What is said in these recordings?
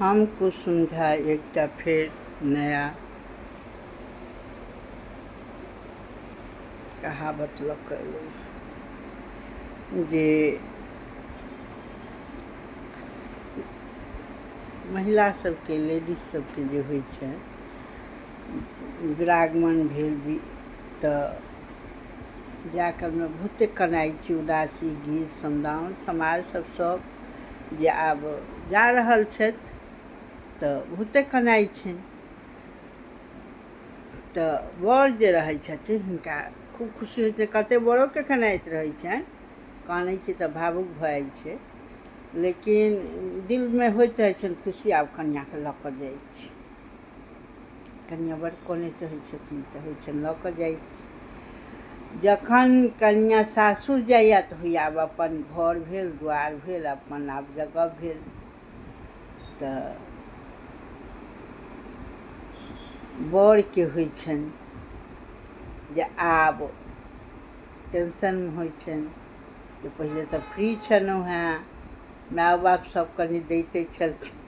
हम कुसुम झा एकटा फेर नया कहावत लऽ कऽ एलहुँ जे महिला सबके, लेडीज सबके जे होइ छै दुरागमन भेल भी तऽ जा कालमे बहुते कनाइ छै, उदासी गीत समदाउन समाज सब सब जे आब जा रहल छथि तऽ बहुते कनाइ छनि। तऽ वर जे रहै छथिन हुनका खूब खुशी होइ छै। कते बड़ोके कनाइत रहै छनि, कानै छै तऽ भावुक भऽ जाइ छै, लेकिन दिलमे होइत रहै छनि खुशी, आब कनिआँके लऽ कऽ जाइ छी। कनिआँ बड़ कनैत रहै छथिन तऽ होइ छनि लऽ कऽ जाइ छी। जखन कनिआँ सासुर जाइए तऽ होइए आब अपन घर भेल, द्वार भेल, अपन आब जगह भेल। तऽ बरके होइ छनि जे आब टेंशनमे होइ छनि जे पहिले तऽ फ्री छलहुँ हेँ, माय बाप सब कनि दैते छलखिन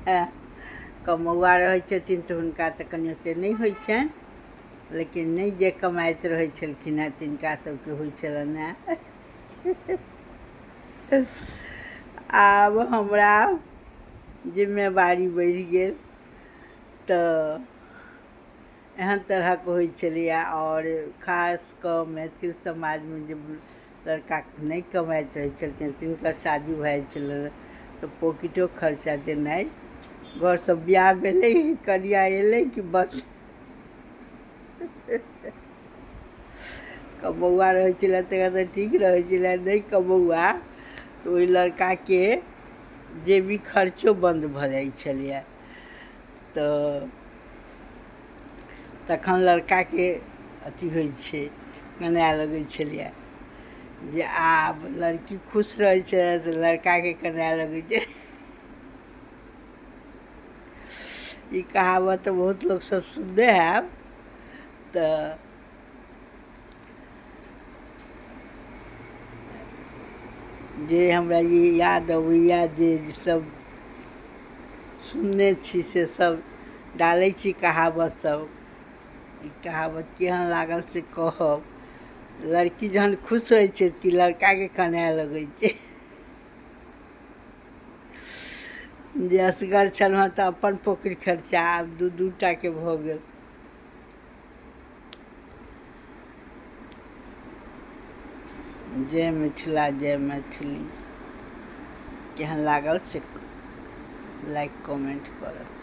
हेँ, कमौआ रहै छथिन तऽ हुनका तऽ कनि ओतेक नहि होइ छनि, लेकिन नहि जे कमाइत रहै छलखिन हेँ तिनका सबके होइ छलनि हेँ आब हमरा जिम्मेवारी बढ़ि गेल। तऽ एहन तरहक होइ छलैए। आओर खास कऽ मैथिल समाजमे जे लड़का नहि कमाइत रहै छलखिन तिनकर शादी भऽ जाइ छलनि तऽ पॉकेटो खर्चा देनाइ, घरसँ बियाह भेलै, कनिआ एलै कि बस। कमौआ रहै छलै तकरा तऽ ठीक रहै छलै, नहि कमौआ तऽ ओहि लड़काके जेबी खर्चो बन्द भऽ जाइ छलैए। तऽ तखन लड़काके अथी होइ छै, कनाए लगै छलैए जे आब लड़की खुश रहै छै तऽ लड़काके कनाए लगै छै। ई कहावत तऽ बहुत लोक सब सुनने हैब। तऽ जे हमरा ई याद अबैए, जे सब सुनने छी से सब डालै छी कहावत सब। ई कहावत केहन लागल से कहब। लड़की जहन खुश होइ छै कि लड़काके कनाए लगै छै। जे असगर छलहुँ तऽ अपन पॉकेट खर्चा, आब दू दू टाके भऽ गेल। जय मिथिला, जय मैथिली। केहन लागल से लाइक कमेंट करब।